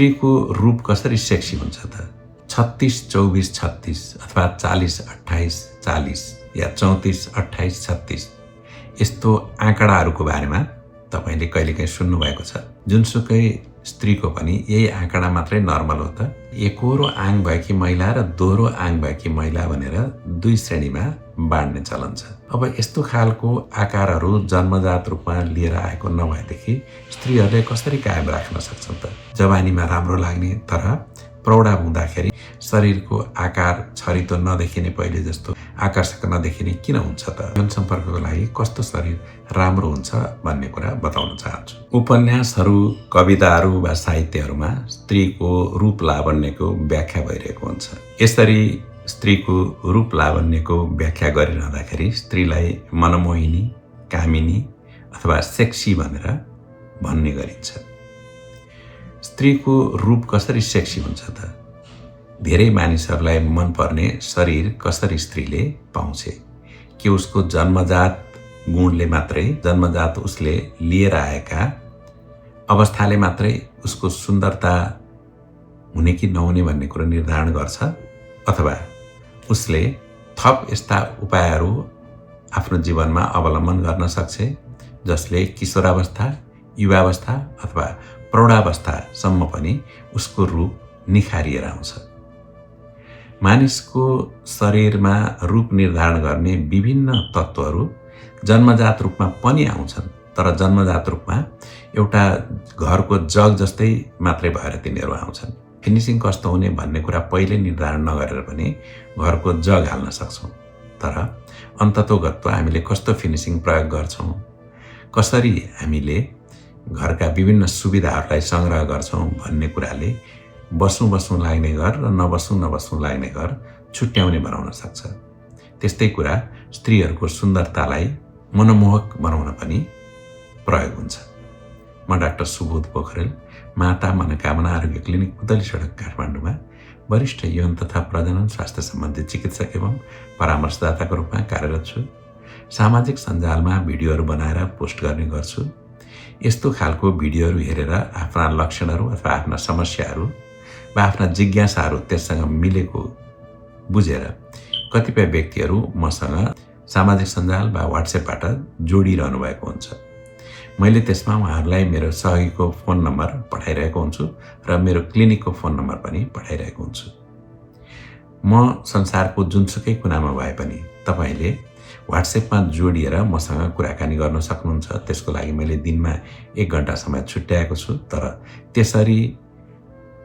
स्त्रीको रूप कसरी सेक्सी हुन्छ त? 36 24 36 अथवा 40 28 40 या 34 28 36 यस्तो आँकडाहरूको बारेमा तपाईले कहिलेकाहीँ सुन्नुभएको छ। जुनसुकै स्त्रीको पनि यही आँकडा मात्रै नर्मल हो त? एकहोरो आङ भएकी महिला र दोहोरो आङ भएकी महिला भनेर दुई श्रेणीमा बाँड्ने चलन छ। अब यस्तो खालको आकारहरू जन्मजात रूपमा लिएर आएको नभएदेखि स्त्रीहरूले कसरी कायम राख्न सक्छन् त? जवानीमा राम्रो लाग्ने तर प्रौढा हुँदाखेरि शरीरको आकार छरितो नदेखिने पहिले जस्तो आकर्षक नदेखिने किन हुन्छ त? यौन सम्पर्कको लागि कस्तो शरीर राम्रो हुन्छ भन्ने कुरा बताउन चाहन्छु। उपन्यासहरू, कविताहरू वा साहित्यहरूमा स्त्रीको रूप लावण्यको व्याख्या भइरहेको हुन्छ। यसरी स्त्रीको रूप लावण्यको व्याख्या गरिरहँदाखेरि स्त्रीलाई मनमोहिनी, कामिनी अथवा सेक्सी भनेर भन्ने गरिन्छ। स्त्रीको रूप कसरी सेक्सी हुन्छ त? धेरै मानिसहरूलाई मनपर्ने शरीर कसरी स्त्रीले पाउँछे? के उसको जन्मजात गुणले मात्रै, जन्मजात उसले लिएर आएका अवस्थाले मात्रै उसको सुन्दरता हुने कि नहुने भन्ने कुरो निर्धारण गर्छ? अथवा उसले थप यस्ता उपायहरू आफ्नो जीवनमा अवलम्बन गर्न सक्छ जसले किशोरावस्था, युवावस्था अथवा प्रौढावस्थासम्म पनि उसको रूप निखारिएर आउँछ। मानिसको शरीरमा रूप निर्धारण गर्ने विभिन्न तत्त्वहरू जन्मजात रूपमा पनि आउँछन्, तर जन्मजात रूपमा एउटा घरको जग जस्तै मात्रै भएर तिनीहरू आउँछन्। फिनिसिङ कस्तो हुने भन्ने कुरा पहिले निर्धारण नगरेर पनि घरको जग हाल्न सक्छौँ, तर अन्ततोगत्व हामीले कस्तो फिनिसिङ प्रयोग गर्छौँ, कसरी हामीले घरका विभिन्न सुविधाहरूलाई सङ्ग्रह गर्छौँ भन्ने कुराले बसौँ लाग्ने घर र नबसौँ लाग्ने घर छुट्याउने बनाउन सक्छ। त्यस्तै कुरा स्त्रीहरूको सुन्दरतालाई मनमोहक बनाउन पनि प्रयोग हुन्छ। म डाक्टर सुबोध पोखरेल, माता मनोकामना आरोग्य क्लिनिक पुतली सडक काठमाडौँमा वरिष्ठ यौन तथा प्रजनन स्वास्थ्य सम्बन्धी चिकित्सक एवं परामर्शदाताको रूपमा कार्यरत छु। सामाजिक सञ्जालमा भिडियोहरू बनाएर पोस्ट गर्ने गर्छु। यस्तो खालको भिडियोहरू हेरेर आफ्ना लक्षणहरू अथवा आफ्ना समस्याहरू वा आफ्ना जिज्ञासाहरू त्यससँग मिलेको बुझेर कतिपय व्यक्तिहरू मसँग सामाजिक सञ्जाल वा व्हाट्सएपबाट जोडिरहनु भएको हुन्छ। मैले त्यसमा उहाँहरूलाई मेरो सहयोगीको फोन नम्बर पठाइरहेको हुन्छु र मेरो क्लिनिकको फोन नम्बर पनि पठाइरहेको हुन्छु। म संसारको जुनसुकै कुनामा भए पनि तपाईले व्हाट्सएपमा जोडिएर मसँग कुराकानी गर्न सक्नुहुन्छ। त्यसको लागि मैले दिनमा 1 घण्टा समय छुट्याएको छु, तर त्यसरी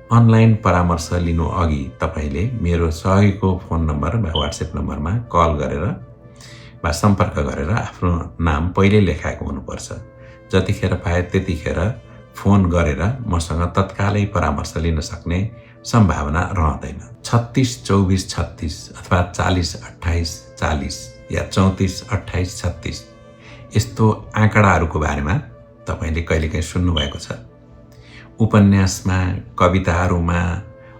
अनलाइन परामर्श लिनु अघि तपाईले मेरो सहयोगीको फोन नम्बर वा व्हाट्सएप नम्बरमा कल गरेर वा सम्पर्क गरेर आफ्नो नाम पहिले लेखाएको हुनुपर्छ। जतिखेर पाए त्यतिखेर फोन गरेर मसँग तत्कालै परामर्श लिन सक्ने सम्भावना रहँदैन। 36 24 36 अथवा 40 28 40 या 34 28 36 यस्तो आँकडाहरूको बारेमा तपाईले कहिलेकाहीँ सुन्नुभएको छ। उपन्यासमा, कविताहरूमा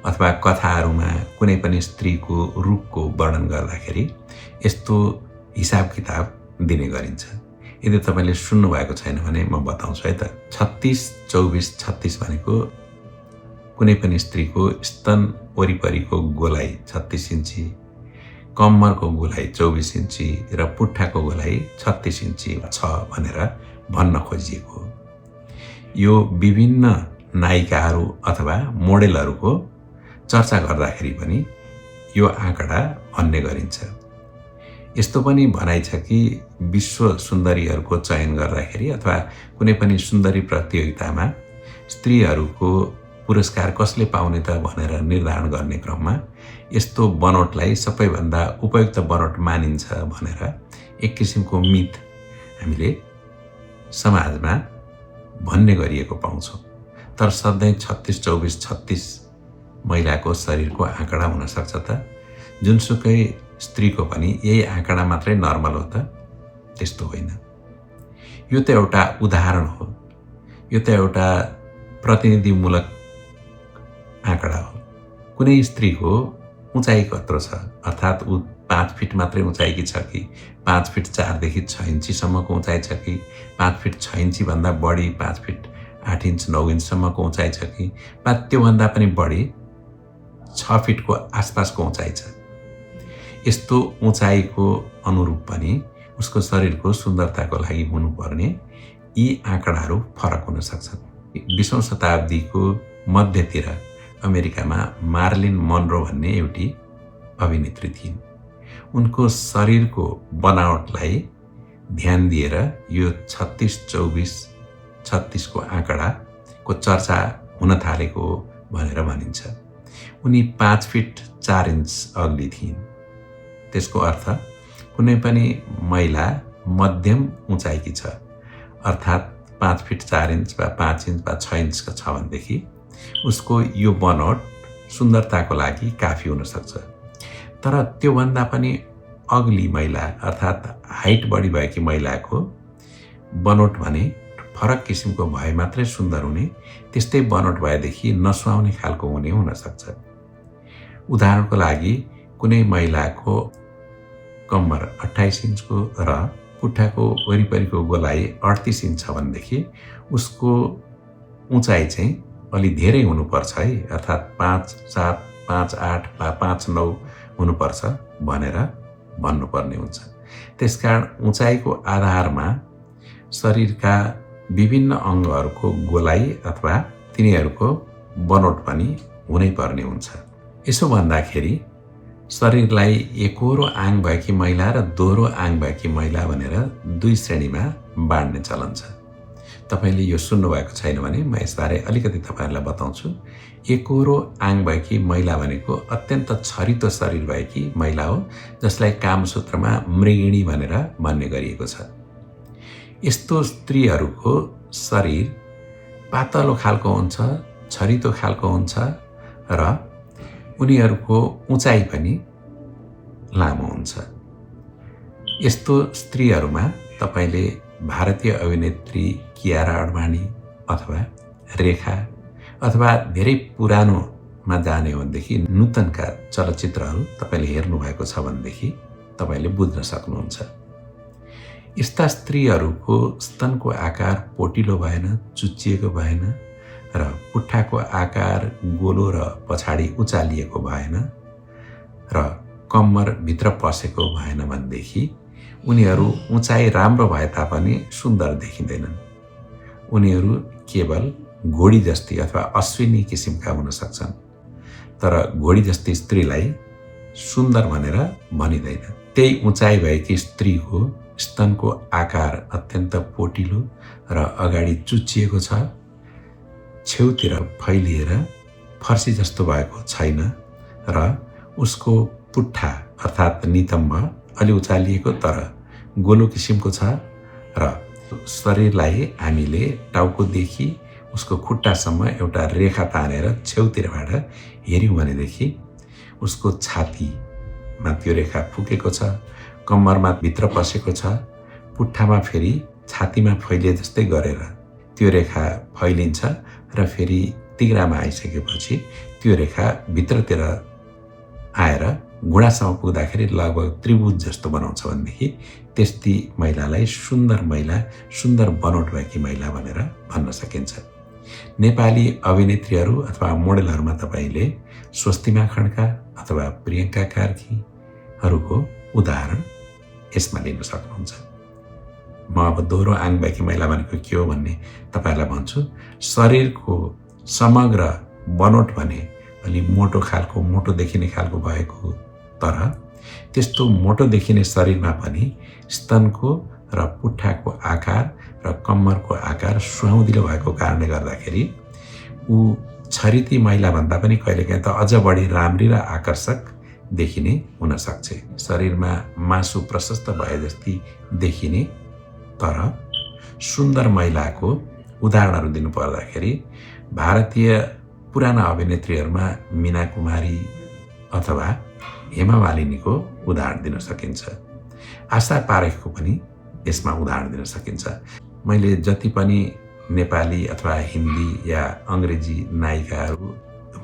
अथवा कथाहरूमा कुनै पनि स्त्रीको रूपको वर्णन गर्दाखेरि यस्तो हिसाब किताब दिने गरिन्छ। यदि तपाईले सुन्नुभएको छैन भने म बताउँछु है त। 36 24 36 भनेको कुनै पनि स्त्रीको स्तन वरिपरिको गोलाइ 36 इन्ची, कम्मरको गोलाइ 24 इन्ची र पुट्ठाको गोलाइ 36 इन्ची छ भनेर भन्न खोजिएको हो। यो विभिन्न नायिकाहरू अथवा मोडेलहरूको चर्चा गर्दाखेरि पनि यो आँकडा भन्ने गरिन्छ। यस्तो पनि भनाइ छ कि विश्व सुन्दरीहरूको चयन गर्दाखेरि अथवा कुनै पनि सुन्दरी प्रतियोगितामा स्त्रीहरूको पुरस्कार कसले पाउने त भनेर निर्धारण गर्ने क्रममा यस्तो बनोटलाई सबैभन्दा उपयुक्त बनोट मानिन्छ भनेर एक किसिमको मिथ हामीले समाजमा भन्ने गरिएको पाउँछौँ। तर सधैँ 36 24 36 महिलाको शरीरको आँकडा हुन सक्छ त? जुनसुकै स्त्रीको पनि यही आँकडा मात्रै नर्मल हो त? त्यस्तो होइन। यो त एउटा उदाहरण हो, यो त एउटा प्रतिनिधिमूलक आँकडा हो। कुनै स्त्रीको उचाइ कत्रो छ, अर्थात् ऊ 5 फिट मात्रै उचाइकी छ कि 5 फिट 4 देखि 6 इन्चीसम्मको उचाइ छ कि 5 फिट 6 इन्ची भन्दा बढी 5 फिट 8 इन्च 9 इन्चसम्मको उचाइ छ कि वा त्योभन्दा पनि बढी 6 फिटको आसपासको उचाइ छ। यस्तो उचाइको अनुरूप पनि उसको शरीरको सुन्दरताको लागि हुनुपर्ने यी आँकडाहरू फरक हुन सक्छन्। 20औं शताब्दीको मध्यतिर अमेरिकामा मार्लिन मनरो भन्ने एउटी अभिनेत्री थिइन्। उनको शरीरको बनावटलाई ध्यान दिएर यो 36-24-36 को आँकडाको चर्चा हुन थालेको भनेर भनिन्छ। उनी 5 फिट 4 इन्च अग्ली थिइन्। त्यसको अर्थ कुनै पनि महिला मध्यम उचाइकी छ, अर्थात् 5 फिट 4 इन्च वा 5 इन्च वा 6 इन्चको छ भनेदेखि उसको यो बनोट सुन्दरताको लागि काफी हुन सक्छ। तर त्योभन्दा पनि अग्ली महिला अर्थात् हाइट बढी भएकी महिलाको बनोट भने फरक किसिमको भए मात्रै सुन्दर हुने, त्यस्तै बनोट भएदेखि नसुहाउने खालको हुने हुन सक्छ। उदाहरणको लागि कुनै महिलाको कम्मर 28 इन्चको र पुट्ठाको वरिपरिको गोलाइ 38 इन्च छ भनेदेखि उसको उचाइ चाहिँ अलि धेरै हुनुपर्छ है, अर्थात् 5'7", 5'8" वा 5'9" हुनुपर्छ भनेर भन्नुपर्ने हुन्छ। त्यसकारण उचाइको आधारमा शरीरका विभिन्न अङ्गहरूको गोलाइ अथवा तिनीहरूको बनोट पनि हुनै पर्ने हुन्छ। यसो भन्दाखेरि शरीरलाई एकोहोरो आङ भएकी महिला र दोहोरो आङ भएकी महिला भनेर 2 श्रेणीमा बाँड्ने चलन छ। तपाईले यो सुन्नुभएको छैन भने म यसबारे अलिकति तपाईहरुलाई बताउँछु। एकोहोरो आङ भएकी महिला भनेको अत्यन्त छरितो शरीर भएकी महिला हो, जसलाई कामसूत्रमा मृगिणी भनेर भन्ने गरिएको छ। यस्तो स्त्रीहरूको शरीर पातलो खालको हुन्छ, छरितो खालको हुन्छ र उनीहरूको उचाइ पनि लामो हुन्छ। यस्तो स्त्रीहरूमा तपाईले भारतीय अभिनेत्री कियारा अडवाणी अथवा रेखा अथवा धेरै पुरानोमा जाने हो भनेदेखि नूतनका चलचित्रहरू तपाईले हेर्नु भएको छ भनेदेखि तपाईले बुझ्न सक्नुहुन्छ। यस्ता स्त्रीहरूको स्तनको आकार पोटिलो भएन, चुच्चिएको भएन र पुट्ठाको आकार गोलो र पछाडि उचालिएको भएन र कम्मर भित्र पसेको भएन भनेदेखि उनीहरू उचाइ राम्रो भए तापनि सुन्दर देखिँदैनन्। उनीहरू केवल घोडी जस्ती अथवा अश्विनी किसिमका हुन सक्छन्। तर घोडी जस्ती स्त्रीलाई सुन्दर भनेर भनिँदैन। त्यही उचाइ भएकी स्त्रीको स्तनको आकार अत्यन्त पोटिलो र अगाडि चुच्चिएको छ, छेउतिर फैलिएर फर्सी जस्तो भएको छैन र उसको पुट्ठा अर्थात् नितम्ब अलि उचालिएको तर गोलो किसिमको छ र शरीरलाई हामीले टाउकोदेखि उसको खुट्टासम्म एउटा रेखा तानेर छेउतिरबाट हेर्यौं भनेदेखि उसको छातीमा त्यो रेखा फुकेको छ, कम्मरमा भित्र पसेको छ, पुट्ठामा फेरि छातीमा फैलिए जस्तै गरेर त्यो रेखा फैलिन्छ र फेरि तिग्रामा आइसकेपछि त्यो रेखा भित्रतिर आएर घुँडासम्म पुग्दाखेरि लगभग त्रिभुज जस्तो बनाउँछ भनेदेखि त्यस्ती महिलालाई सुन्दर महिला, सुन्दर बनोट भएकी महिला भनेर भन्न सकिन्छ। नेपाली अभिनेत्रीहरू अथवा मोडेलहरूमा तपाईले स्वस्तिमा खड्का अथवा प्रियङ्का कार्कीहरूको उदाहरण यसमा लिन सक्नुहुन्छ। म अब दोहोरो आङ भएकी महिला भनेको के हो भन्ने तपाईहरुलाई भन्छु। शरीरको समग्र बनोट भने अलि मोटो खालको, मोटो देखिने खालको भएको, तर त्यस्तो मोटो देखिने शरीरमा पनि स्तनको र पुट्ठाको आकार र कम्मरको आकार सुहाउँदिलो भएको कारणले गर्दाखेरि ऊ छरिती महिला भन्दा पनि कहिलेकाहीँ त अझ बढी राम्री र आकर्षक देखिने हुन सक्छ। शरीरमा मासु प्रशस्त भए जस्ती देखिने तर सुन्दर महिलाको उदाहरणहरू दिनु पर्दाखेरि भारतीय पुराना अभिनेत्रीहरूमा मीना कुमारी अथवा हेमा मालिनीको उदाहरण दिन सकिन्छ। आशा पारेखको पनि यसमा उदाहरण दिन सकिन्छ। मैले जति पनि नेपाली अथवा हिन्दी या अंग्रेजी नायिकाहरू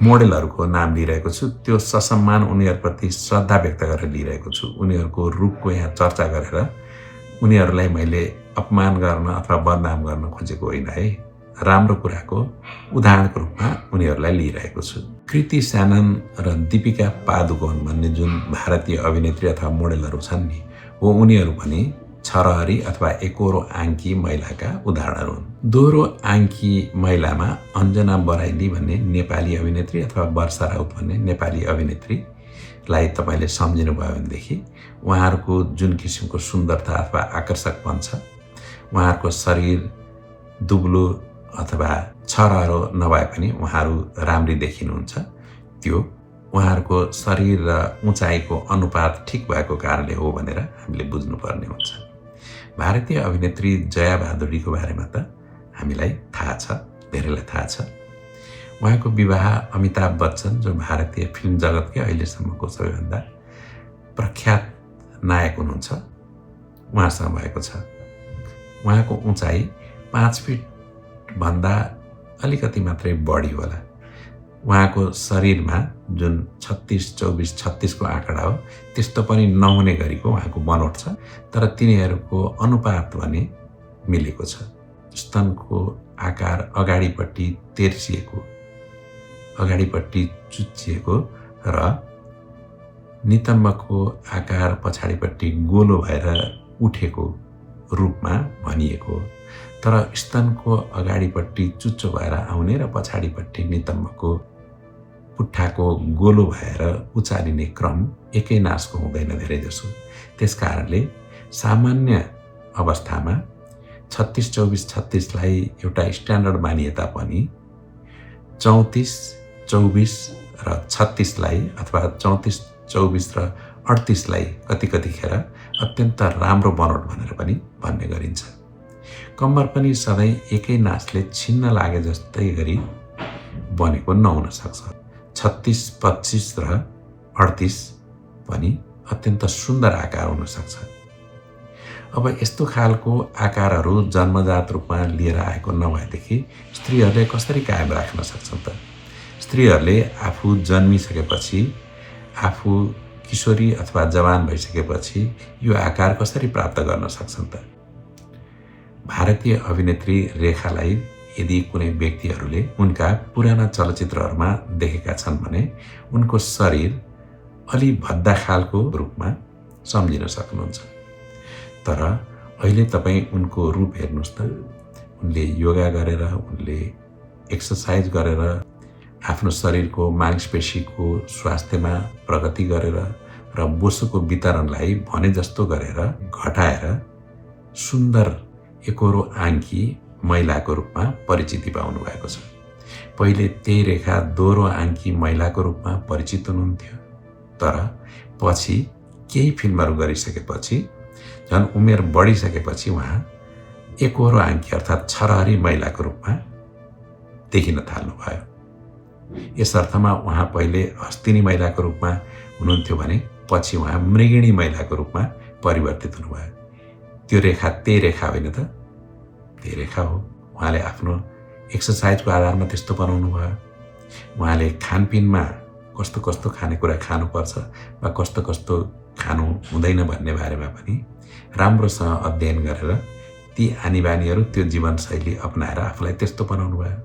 मोडेलहरूको नाम लिइरहेको छु त्यो ससम्मान उनीहरूप्रति श्रद्धा व्यक्त गरेर लिइरहेको छु। उनीहरूको रूपको यहाँ चर्चा गरेर उनीहरूलाई मैले अपमान गर्न अथवा बदनाम गर्न खोजेको होइन है। राम्रो कुराको उदाहरणको रूपमा उनीहरूलाई लिइरहेको छु। कृति स्यानन र दीपिका पादुकोण भन्ने जुन भारतीय अभिनेत्री अथवा मोडेलहरू छन् नि, हो उनीहरू पनि छरहरी अथवा एकोरो आङ्की महिलाका उदाहरणहरू हुन्। दोहोरो आङ्की महिलामा अञ्जना बराइली भन्ने नेपाली अभिनेत्री अथवा वर्षा राउत भन्ने नेपाली अभिनेत्रीलाई तपाईँले सम्झिनुभयो भनेदेखि उहाँहरूको जुन किसिमको सुन्दरता अथवा आकर्षकपन छ, उहाँहरूको शरीर दुब्लो अथवा छरहरो नभए पनि उहाँहरू राम्री देखिनुहुन्छ, त्यो उहाँहरूको शरीर र उचाइको अनुपात ठिक भएको कारणले हो भनेर हामीले बुझ्नुपर्ने हुन्छ। भारतीय अभिनेत्री जया भादुडीको बारेमा त हामीलाई थाहा छ, धेरैलाई थाहा छ। उहाँको विवाह अमिताभ बच्चन जो भारतीय फिल्म जगतकै अहिलेसम्मको सबैभन्दा प्रख्यात नायक हुनुहुन्छ उहाँसँग भएको छ। उहाँको उचाइ 5 फिट भन्दा अलिकति मात्रै बढी होला। उहाँको शरीरमा जुन 36-24-36 को आँकडा हो त्यस्तो पनि नहुने गरिको उहाँको बनोट छ, तर तिनीहरूको अनुपात भने मिलेको छ। स्तनको आकार अगाडिपट्टि तेर्सिएको, अगाडिपट्टि चुच्चिएको र नितम्बको आकार पछाडिपट्टि गोलो भएर उठेको रूपमा भनिएको, तर स्तनको अगाडिपट्टि चुच्चो भएर आउने र पछाडिपट्टि नितम्बको पुट्ठाको गोलो भएर उचालिने क्रम एकै नासको हुँदैन धेरै जसो। त्यस कारणले सामान्य अवस्थामा 36-24-36 लाई एउटा स्ट्यान्डर्ड मानिए तापनि 34-24 र 36 लाई अथवा 34-24 र 38 लाई कतिखेर अत्यन्त राम्रो बनोट भनेर पनि भन्ने गरिन्छ। कम्मर पनि सधैँ एकै नासले छिन्न लागे जस्तै गरी बनेको नहुन सक्छ। 36-25 र 38 पनि अत्यन्त सुन्दर आकार हुन सक्छ। अब यस्तो खालको आकारहरू जन्मजात रूपमा लिएर आएको नभएदेखि स्त्रीहरूले कसरी कायम राख्न सक्छन् त? स्त्रीहरूले आफू जन्मिसकेपछि, आफू किशोरी अथवा जवान भइसकेपछि यो आकार कसरी प्राप्त गर्न सक्छन् त? भारतीय अभिनेत्री रेखालाई यदि कुनै व्यक्तिहरूले उनका पुराना चलचित्रहरूमा देखेका छन् भने उनको शरीर अलि भद्दा खालको रूपमा सम्झिन सक्नुहुन्छ। तर अहिले तपाईँ उनको रूप हेर्नुहोस् त, उनले योगा गरेर, उनले एक्सर्साइज गरेर, आफ्नो शरीरको मांसपेशीको स्वास्थ्यमा प्रगति गरेर र बोसोको वितरणलाई भने जस्तो गरेर घटाएर सुन्दर एकोरो आङ्की महिलाको रूपमा परिचिति पाउनु भएको छ। पहिले त्यही रेखा दोहोरो आङ्की महिलाको रूपमा परिचित हुनुहुन्थ्यो, तर पछि केही फिल्महरू गरिसकेपछि, झन् उमेर बढिसकेपछि उहाँ एकोरो आङ्की अर्थात् छरहरी महिलाको रूपमा देखिन थाल्नुभयो। यस अर्थमा उहाँ पहिले हस्तिनी महिलाको रूपमा हुनुहुन्थ्यो भने पछि उहाँ मृगिणी महिलाको रूपमा परिवर्तित हुनुभयो। त्यो रेखा त्यही रेखा होइन त? त्यही रेखा हो। उहाँले आफ्नो एक्सर्साइजको आधारमा त्यस्तो बनाउनु भयो। उहाँले खानपिनमा कस्तो कस्तो खानेकुरा खानुपर्छ वा कस्तो कस्तो खानु हुँदैन भन्ने बारेमा पनि राम्रोसँग अध्ययन गरेर ती आनीबानीहरू, त्यो जीवनशैली अपनाएर आफूलाई त्यस्तो बनाउनु भयो।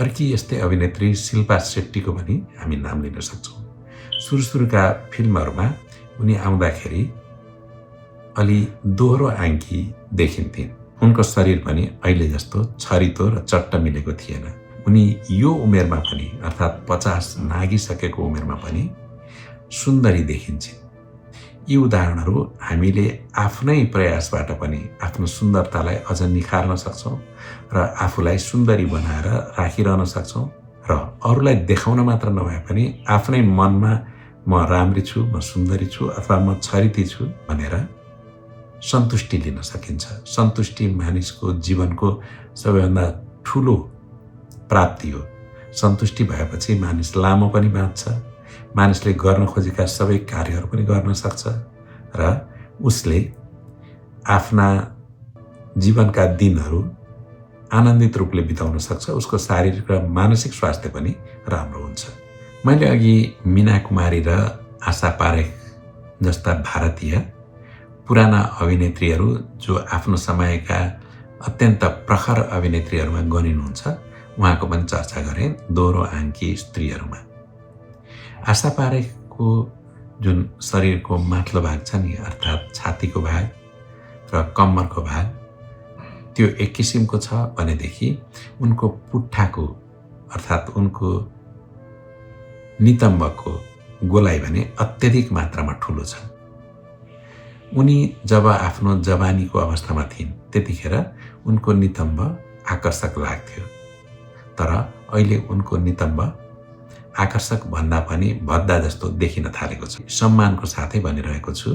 अर्की यस्तै अभिनेत्री शिल्पा शेट्टीको पनि हामी नाम लिन सक्छौँ। सुरुका फिल्महरूमा उनी आउँदाखेरि अलि दोहोरो आङ्की देखिन्थिन्। उनको शरीर पनि अहिले जस्तो छरितो र चट्ट मिलेको थिएन। उनी यो उमेरमा पनि अर्थात् 50 नागिसकेको उमेरमा पनि सुन्दरी देखिन्छन्। यी उदाहरणहरू हामीले आफ्नै प्रयासबाट पनि आफ्नो सुन्दरतालाई अझ निखार्न सक्छौँ र आफूलाई सुन्दरी बनाएर राखिरहन सक्छौँ र अरूलाई देखाउन मात्र नभए पनि आफ्नै मनमा म राम्री छु, म सुन्दरी छु अथवा म छरिती छु भनेर सन्तुष्टि लिन सकिन्छ। सन्तुष्टि मानिसको जीवनको सबैभन्दा ठुलो प्राप्ति हो। सन्तुष्टि भएपछि मानिस लामो पनि बाँच्छ, मानिसले गर्न खोजेका सबै कार्यहरू पनि गर्न सक्छ र उसले आफ्ना जीवनका दिनहरू आनन्दित रूपले बिताउन सक्छ। उसको शारीरिक र मानसिक स्वास्थ्य पनि राम्रो हुन्छ। मैले अघि मीना कुमारी र आशा पारेख जस्ता भारतीय पुराना अभिनेत्रीहरू जो आफ्नो समयका अत्यन्त प्रखर अभिनेत्रीहरूमा गनिनुहुन्छ, उहाँको पनि चर्चा गरेँ दोहोरो आङ्की स्त्रीहरूमा। आशा पारेखको जुन शरीरको माथिल्लो भाग छ नि, अर्थात् छातीको भाग र कम्मरको भाग, त्यो एक किसिमको छ भनेदेखि उनको पुट्ठाको अर्थात् उनको नितम्बको गोलाइ भने अत्यधिक मात्रामा ठुलो छ। उनी जब आफ्नो जवानीको अवस्थामा थिइन् त्यतिखेर उनको नितम्ब आकर्षक लाग्थ्यो, तर अहिले उनको नितम्ब आकर्षक भन्दा पनि भद्दा जस्तो देखिन थालेको छ। सम्मानको साथै भनिरहेको छु,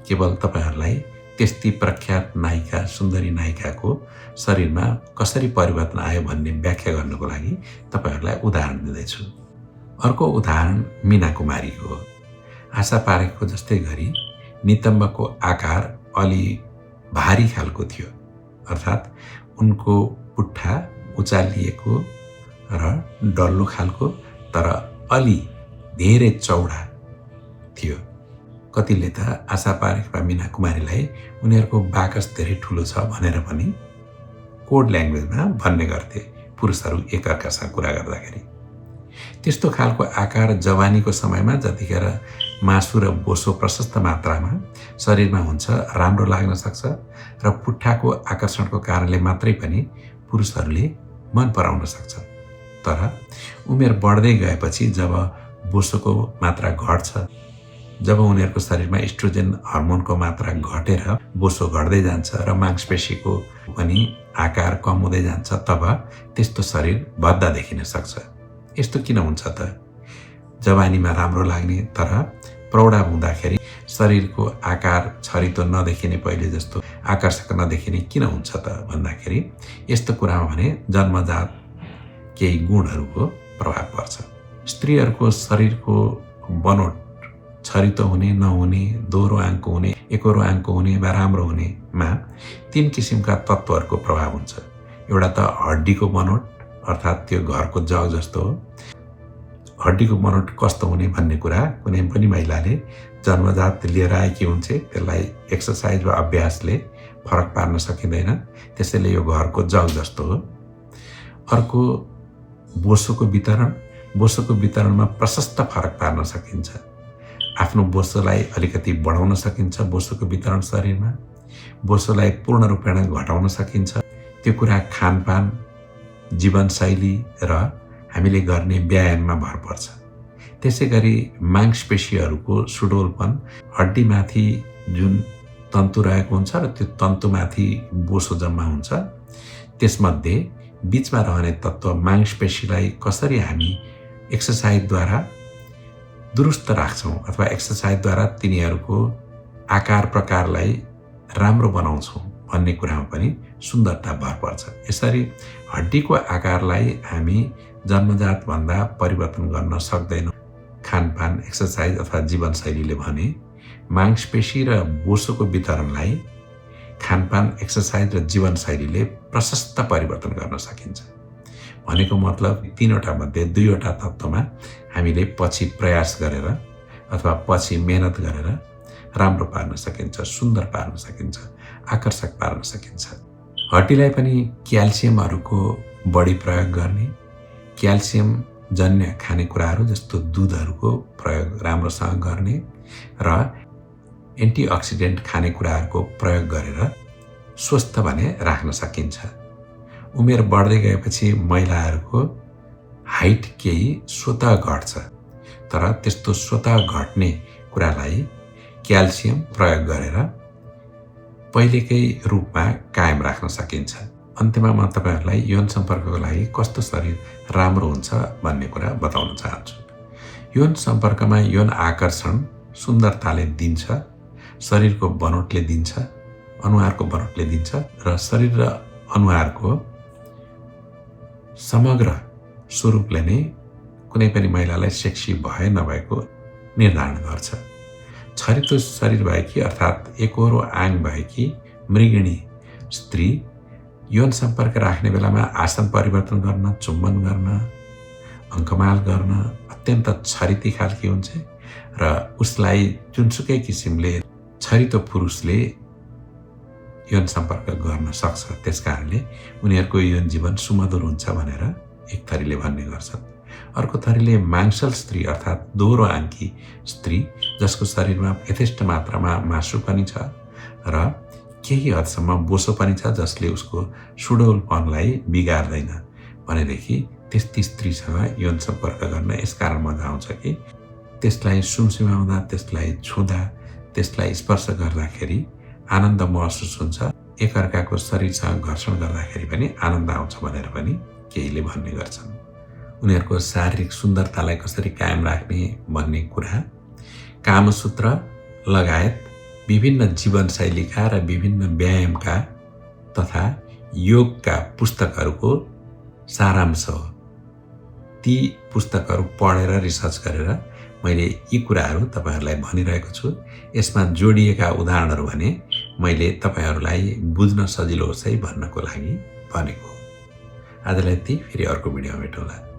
केवल तपाईहरूलाई त्यस्ती प्रख्यात नायिका, सुन्दरी नायिकाको शरीरमा कसरी परिवर्तन आयो भन्ने व्याख्या गर्नको लागि तपाईहरूलाई उदाहरण दिँदैछु। अर्को उदाहरण मीना कुमारीको हो। आशा पारेखको जस्तै गरी नितम्बको आकार अलि भारी खालको थियो, अर्थात् उनको पुट्ठा उचालिएको र डल्लो खालको, तर अलि धेरै चौडा थियो। कतिले त आशा पारेख वा मीना कुमारीलाई उनीहरूको बाकस धेरै ठुलो छ भनेर पनि कोड ल्याङ्ग्वेजमा भन्ने गर्थे पुरुषहरू एकअर्कासँग कुरा गर्दाखेरि। त्यस्तो खालको आकार जवानीको समयमा जतिखेर मासु र बोसो प्रशस्त मात्रामा शरीरमा हुन्छ राम्रो लाग्न सक्छ र पुट्ठाको आकर्षणको कारणले मात्रै पनि पुरुषहरूले मन पराउन सक्छ। तर उमेर बढ्दै गएपछि जब बोसोको मात्रा घट्छ, जब उनीहरूको शरीरमा इस्ट्रोजेन हर्मोनको मात्रा घटेर बोसो घट्दै जान्छ र मांसपेशीको पनि आकार कम हुँदै जान्छ, तब त्यस्तो शरीर भद्दा देखिन सक्छ। यस्तो किन हुन्छ त? जवानीमा राम्रो लाग्ने तर प्रौढा हुँदाखेरि शरीरको आकार छरितो नदेखिने, पहिले जस्तो आकर्षक नदेखिने किन हुन्छ त भन्दाखेरि यस्तो कुरामा भने जन्मजात केही गुणहरूको प्रभाव पर्छ। स्त्रीहरूको शरीरको बनोट छरितो हुने नहुने, दोहोरो आङ्को हुने, एकहोरो आङ्को हुने वा राम्रो हुनेमा 3 किसिमका तत्त्वहरूको प्रभाव हुन्छ। एउटा त हड्डीको बनोट, अर्थात् त्यो घरको जग जस्तो हो। हड्डीको बनोट कस्तो हुने भन्ने कुरा कुनै पनि महिलाले जन्मजात लिएर आएकी हुन्छ, त्यसलाई एक्सर्साइज वा अभ्यासले फरक पार्न सकिँदैन, त्यसैले यो घरको जग जस्तो हो। अर्को बोसोको वितरण, बोसोको वितरणमा प्रशस्त फरक पार्न सकिन्छ। आफ्नो बोसोलाई अलिकति बढाउन सकिन्छ, बोसोको वितरण शरीरमा बोसोलाई पूर्ण रूपेण घटाउन सकिन्छ। त्यो कुरा खानपान, जीवनशैली र हामीले गर्ने व्यायाममा भर पर्छ। त्यसै गरी मांसपेशीहरूको सुडोलपन, हड्डीमाथि जुन तन्तु रहेको हुन्छ र त्यो तन्तुमाथि बोसो जम्मा हुन्छ, त्यसमध्ये बीचमा रहने तत्त्व मांसपेशीलाई कसरी हामी एक्सर्साइजद्वारा दुरुस्त राख्छौँ अथवा एक्सर्साइजद्वारा तिनीहरूको आकार प्रकारलाई राम्रो बनाउँछौँ भन्ने कुरामा पनि सुन्दरता भर पर्छ। यसरी हड्डीको आकारलाई हामी जन्मजात भन्दा परिवर्तन गर्न सक्दैनौँ। खानपान, एक्सर्साइज अथवा जीवनशैलीले भने मांसपेशी र बोसोको वितरणलाई खानपान, एक्सर्साइज र जीवनशैलीले प्रशस्त परिवर्तन गर्न सकिन्छ। भनेको मतलब 3वटा मध्ये 2वटा तत्त्वमा हामीले पछि प्रयास गरेर अथवा पछि मेहनत गरेर राम्रो पार्न सकिन्छ, सुन्दर पार्न सकिन्छ, आकर्षक पार्न सकिन्छ। हड्डीलाई पनि क्याल्सियमहरूको बढी प्रयोग गर्ने, क्याल्सियम जन्य खानेकुराहरू जस्तो दुधहरूको प्रयोग राम्रोसँग गर्ने र एन्टिअक्सिडेन्ट खानेकुराहरूको प्रयोग गरेर स्वस्थ भने राख्न सकिन्छ। उमेर बढ्दै गएपछि महिलाहरूको हाइट केही स्वतः घट्छ, तर त्यस्तो स्वतः घट्ने कुरालाई क्याल्सियम प्रयोग गरेर पहिलेकै रूपमा कायम राख्न सकिन्छ। अन्त्यमा म तपाईहरूलाई यौन सम्पर्कको लागि कस्तो शरीर राम्रो हुन्छ भन्ने कुरा बताउन चाहन्छु। यौन सम्पर्कमा यौन आकर्षण सुन्दरताले दिन्छ, शरीरको बनोटले दिन्छ, अनुहारको बनोटले दिन्छ र शरीर र अनुहारको समग्र स्वरूपले नै कुनै पनि महिलालाई सेक्सी भए नभएको निर्धारण गर्छ। छरितो शरीर भएकी अर्थात् एकहोरो आङ भएकी मृगिणी स्त्री यौन सम्पर्क राख्ने बेलामा आसन परिवर्तन गर्न, चुम्बन गर्न, अङ्कमाल गर्न अत्यन्त छरिती खालकी हुन्छ र उसलाई जुनसुकै किसिमले छरितो पुरुषले यौन सम्पर्क गर्न सक्छ। त्यसकारणले उनीहरूको यौन जीवन सुमधुर हुन्छ भनेर एक थरीले भन्ने गर्छन्। अर्को थरीले मांसल स्त्री अर्थात् दोहोरो आङ्की स्त्री जसको शरीरमा यथेष्ट मात्रामा मासु पनि छ र केही हदसम्म बोसो पनि छ जसले उसको सुडौलपनलाई बिगार्दैन भनेदेखि त्यस्ती स्त्रीसँग यौन सम्पर्क गर्न यसकारण मजा आउँछ कि त्यसलाई सुमसुमाउँदा, त्यसलाई छुँदा, त्यसलाई स्पर्श गर्दाखेरि आनन्द महसुस हुन्छ। एकअर्काको शरीरसँग घर्षण गर्दाखेरि पनि आनन्द आउँछ भनेर पनि केहीले भन्ने गर्छन्। उनीहरूको शारीरिक सुन्दरतालाई कसरी कायम राख्ने भन्ने कुरा कामसूत्र लगायत विभिन्न जीवनशैलीका र विभिन्न व्यायामका तथा योगका पुस्तकहरूको सारांश हो। ती पुस्तकहरू पढेर रिसर्च गरेर मैले यी कुराहरू तपाईहरूलाई भनिरहेको छु। यसमा जोडिएका उदाहरणहरू भने मैले तपाईहरूलाई बुझ्न सजिलो होस् है भन्नको लागि भनेको। आजलाई यति, फेरि अर्को भिडियोमा भेटौँला।